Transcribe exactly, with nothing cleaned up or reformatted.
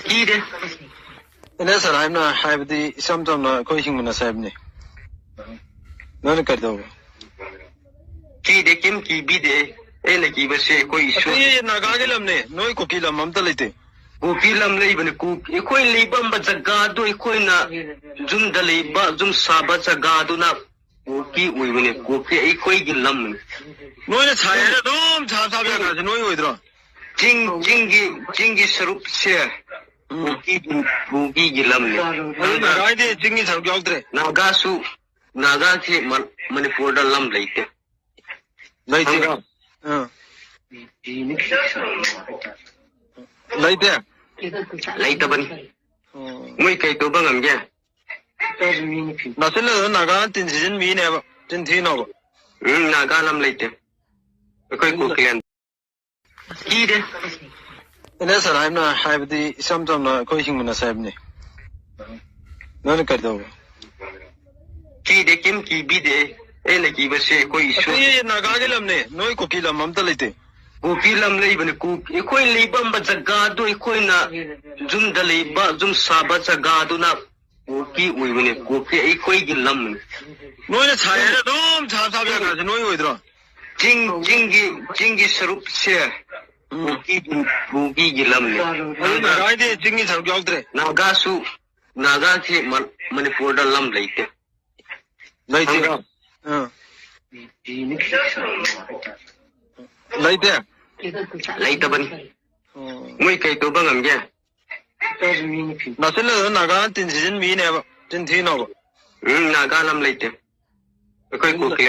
ꯀꯤꯗꯦ꯫ And S R ꯑꯥꯏꯅ ꯍꯥꯏꯕꯗꯤ ꯏꯆꯝ ꯆꯝꯅ ꯑꯩꯈꯣꯏ ꯍꯤꯡꯃꯤꯟꯅꯁꯦ ꯍꯥꯏꯕꯅꯤ꯫ ꯅꯣꯏꯅ ꯀꯩꯗꯧꯕ? ꯀꯤꯗꯦ, ꯀꯩꯝ ꯀꯤꯕꯤꯗꯦ꯫ ꯑꯩꯅ ꯀꯤꯕꯁꯦ ꯑꯩꯈꯣꯏ ꯏꯁꯣꯔ꯫ ꯑꯁꯤ ꯅꯥꯒꯥꯒꯤ ꯂꯝꯅꯦ, ꯅꯣꯏ ꯀꯨꯀꯤ ꯂꯝ ꯑꯝꯇ ꯂꯩꯇꯦ꯫ ꯀꯨꯀꯤ ꯂꯝ ꯂꯩꯕꯅꯦ꯫ ꯀꯨ-, ꯑꯩꯈꯣꯏ ꯂꯩꯕꯝꯕ ꯖꯒꯥꯗꯣ, ꯑꯩꯈꯣꯏꯅ ꯌꯨꯝꯗ ꯂꯩꯕ, ꯌꯨꯝ ꯁꯥꯕ ꯖꯒꯥꯗꯨꯅ ꯀꯨꯀꯤ ꯑꯣꯏꯕꯅꯦ꯫ ꯀꯨꯀꯤ ꯑꯩꯈꯣꯏꯒꯤ ꯂꯝꯅꯤ꯫ ꯅꯣꯏꯅ ꯁꯥꯏ ꯍꯥꯏꯅ ꯑꯗꯨꯝ ꯁꯥ ꯁꯥꯕ ꯖꯒꯥꯁꯦ ꯅꯣꯏ ꯑꯣꯏꯗ꯭ꯔꯣ? ꯆꯤꯡ, ꯆꯤꯡꯒꯤ, ꯆꯤꯡꯒꯤ ꯁꯔꯨꯛꯁꯦ ꯎꯝ꯫ ꯀꯨꯀꯤꯒꯤ, ꯀꯨꯀꯤꯒꯤ ꯂꯝꯅꯤ꯫ ꯑꯗꯨ ꯅꯥꯒꯥꯒꯤꯗꯤ ꯆꯤꯡꯒꯤ ꯁꯔꯨꯛ ꯌꯥꯎꯗ꯭ꯔꯦ? ꯅꯥꯒꯥꯁꯨ, ꯅꯥꯒꯥꯁꯤ ꯃ-, ꯃꯅꯤꯄꯨꯔꯗ ꯂꯝ ꯂꯩꯇꯦ꯫ ꯂꯩꯇꯦ꯫ ꯈꯪꯕ꯭ꯔꯣ? ꯑꯥ꯫ ꯂꯩꯇꯦ? ꯂꯩꯇꯕꯅꯤ꯫ ꯑꯣ꯫ ꯃꯣꯏ ꯀꯩ ꯇꯧꯕ ꯉꯝꯒꯦ? ꯅꯥꯁꯤꯜꯂꯗ ꯅꯥꯒꯥ ꯇꯤꯟ ꯁꯤꯖꯤꯟꯕꯤꯅꯦꯕ꯫ ꯆꯤꯟ ꯊꯤꯅꯣꯕ꯫ ꯎꯝ, ꯅꯥꯒꯥ ꯂꯝ ꯂꯩꯇꯦ꯫ ꯑꯩꯈꯣꯏ ꯀꯨꯀꯤꯂꯦꯟ꯫ ꯀꯤꯗꯦ꯫ ꯑꯦꯟ ꯑꯦꯁ ꯑꯥꯔ ꯑꯥꯏꯅ ꯍꯥꯏꯕꯗꯤ ꯏꯆꯝ ꯆꯝꯅ ꯑꯩꯈꯣꯏ ꯍꯤꯡꯃꯤꯟꯅꯁꯦ ꯍꯥꯏꯕꯅꯤ꯫ ꯅꯣꯏꯅ ꯀꯩꯗꯧꯕ? ꯀꯤꯗꯦ, ꯀꯩꯝ ꯀꯤꯕꯤꯗꯦ꯫ ꯑꯩꯅ ꯀꯤꯕꯁꯦ ꯑꯩꯈꯣꯏ ꯏꯁꯣꯔ꯫ ꯑꯁꯤ ꯅꯥꯒꯥꯒꯤ ꯂꯝꯅꯦ, ꯅꯣꯏ ꯀꯨꯀꯤ ꯂꯝ ꯑꯝꯇ ꯂꯩꯇꯦ꯫ ꯀꯨꯀꯤ ꯂꯝ ꯂꯩꯕꯅꯦ꯫ ꯀꯨ-, ꯑꯩꯈꯣꯏ ꯂꯩꯕꯝꯕ ꯖꯒꯥꯗꯣ, ꯑꯩꯈꯣꯏꯅ ꯌꯨꯝꯗ ꯂꯩꯕ, ꯌꯨꯝ ꯁꯥꯕ ꯖꯒꯥꯗꯨꯅ ꯀꯨꯀꯤ ꯑꯣꯏꯕꯅꯦ꯫ ꯀꯨꯀꯤ ꯑꯩꯈꯣꯏꯒꯤ ꯂꯝꯅꯤ꯫ ꯅꯣꯏꯅ ꯁꯥꯏ ꯍꯥꯏꯅ ꯑꯗꯨꯝ ꯁꯥ ꯁꯥꯕ ꯖꯒꯥꯁꯦ ꯅꯣꯏ ꯑꯣꯏꯗ꯭ꯔꯣ? ꯆꯤꯡ, ꯆꯤꯡꯒꯤ, ꯆꯤꯡꯒꯤ ꯁꯔꯨꯛꯁꯦ ꯎꯝ꯫ ꯀꯨꯀꯤꯒꯤ, ꯀꯨꯀꯤꯒꯤ ꯂꯝꯅꯤ꯫ ꯑꯗꯨ ꯅꯥꯒꯥꯒꯤꯗꯤ ꯆꯤꯡꯒꯤ ꯁꯔꯨꯛ ꯌꯥꯎꯗ꯭ꯔꯦ? ꯅꯥꯒꯥꯁꯨ, ꯅꯥꯒꯥꯁꯤ ꯃ-, ꯃꯅꯤꯄꯨꯔꯗ ꯂꯝ ꯂꯩꯇꯦ꯫ ꯂꯩꯇꯦ꯫ ꯈꯪꯕ꯭ꯔꯣ? ꯑꯥ꯫ ꯂꯩꯇꯦ? ꯂꯩꯇꯕꯅꯤ꯫ ꯑꯣ꯫ ꯃꯣꯏ ꯀꯩ ꯇꯧꯕ ꯉꯝꯒꯦ? ꯅꯥꯁꯤꯜꯂꯗ ꯅꯥꯒꯥ ꯇꯤꯟ ꯁꯤꯖꯤꯟꯕꯤꯅꯦꯕ꯫ ꯆꯤꯟ ꯊꯤꯅꯣꯕ꯫ ꯎꯝ, ꯅꯥꯒꯥ ꯂꯝ ꯂꯩꯇꯦ꯫ ꯑꯩꯈꯣꯏ ꯀꯨꯀꯤꯂꯦꯟ꯫